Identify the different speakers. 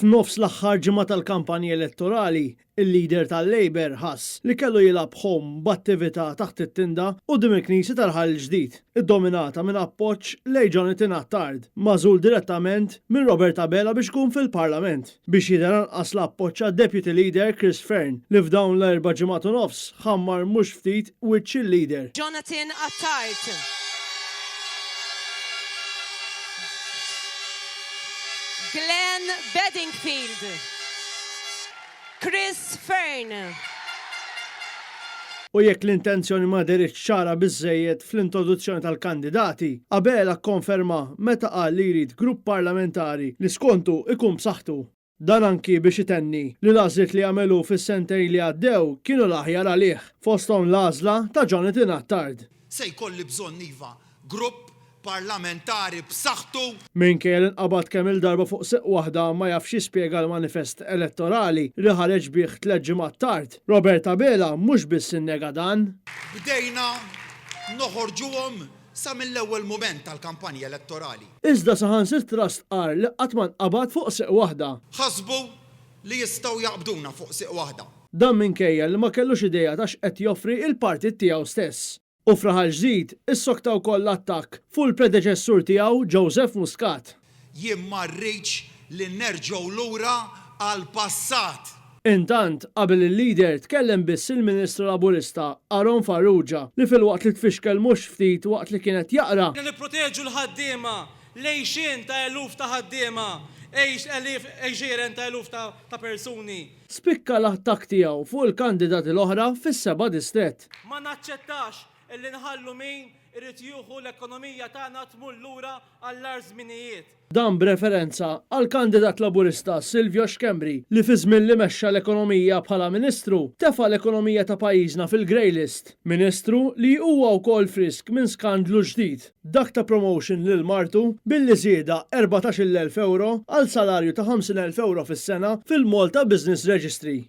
Speaker 1: F'nofs l-aħħar ġimgħa tal-kampanja elettorali, il-leader tal-Labour ħass li kellu jilgħab home b'attività taħt it-tinda quddiem il-Knisja ta' Raħal Ġdid, iddominata minn appoġġ lejn Jonathan Attard, magħżul direttament minn Robert Abela biex ikun fil-Parlament, biex jidher anqas l-appoġġ għad-Deputy Leader Chris Fearne li f'dawn l-erba' ġimgħat u nofs ħammar mhux ftit wiċċ il-leader.
Speaker 2: Jonathan Attard. Glenn Bedingfield. Chris Fearne.
Speaker 1: U jekk l-intenzjoni ma dehritx ċara biżżejjed fl-introduzzjoni tal-kandidati, Abela kkonferma meta qal li jrid grupp parlamentari li skontu ikun b'saħħtu. Dan anki biex itenni li l-għażliet li għamel hu fis-sentejn li għaddew kienu l-aħjar għalih, fosthom l-għażla ta' Jonathan Attard.
Speaker 3: Se jkolli bżonn iva grupp parlamentari b'saħħtu.
Speaker 1: Minkejja li nqabad kemm-il darba fuq sieq waħda ma jafx jispjega l-manifest elettorali li ħareġ bih tlett ġimgħat tard, Robert Abela mhux biss innega dan.
Speaker 3: Bdejna noħorġuhom sa mill-ewwel mument tal-kampanja elettorali.
Speaker 1: Iżda saħansitra stqarr li qatt ma nqabad fuq sieq waħda.
Speaker 3: Ħasbu li jistgħu jaqbduna fuq sieq waħda.
Speaker 1: Dan minkejja li ma kellux idea ta' x'qed joffri l-partit tiegħu stess. U f'Raħal Ġdid issokta wkoll l-attakk fuq il-predeċessur tiegħu Joseph Muscat.
Speaker 3: Jien ma rridx li nerġgħu lura għall-passat.
Speaker 1: Intant, qabel il-Leader tkellem biss il-Ministru Laburista Aaron Farrugia li filwaqt li tfixkel mhux ftit waqt li kien qed jaqra,
Speaker 4: Li nipproteġu l-ħaddiema, l-għixien ta' eluf ta' ħaddiema, għexieren ta' eluf ta' persuni.
Speaker 1: Spikka l-attakk tiegħu fuq il-kandidati l-oħra fis-seba' distrett.
Speaker 4: Ma naċċettax illi nħallu min irid jieħu l-ekonomija tagħna tmur lura għall-agħar żminijiet.
Speaker 1: Dan b'referenza għall-kandidat Laburista Silvio Schembri li fi żmien li mexxa l-ekonomija bħala Ministru tefa' l-ekonomija ta' pajjiżna fil-grey list. Ministru li huwa wkoll frisk minn skandlu ġdid, dak ta' promotion lil martu billi żiedha 14,000 ewro għal salarju ta' 50,000 ewro fis-sena fil-Malta Business Registry.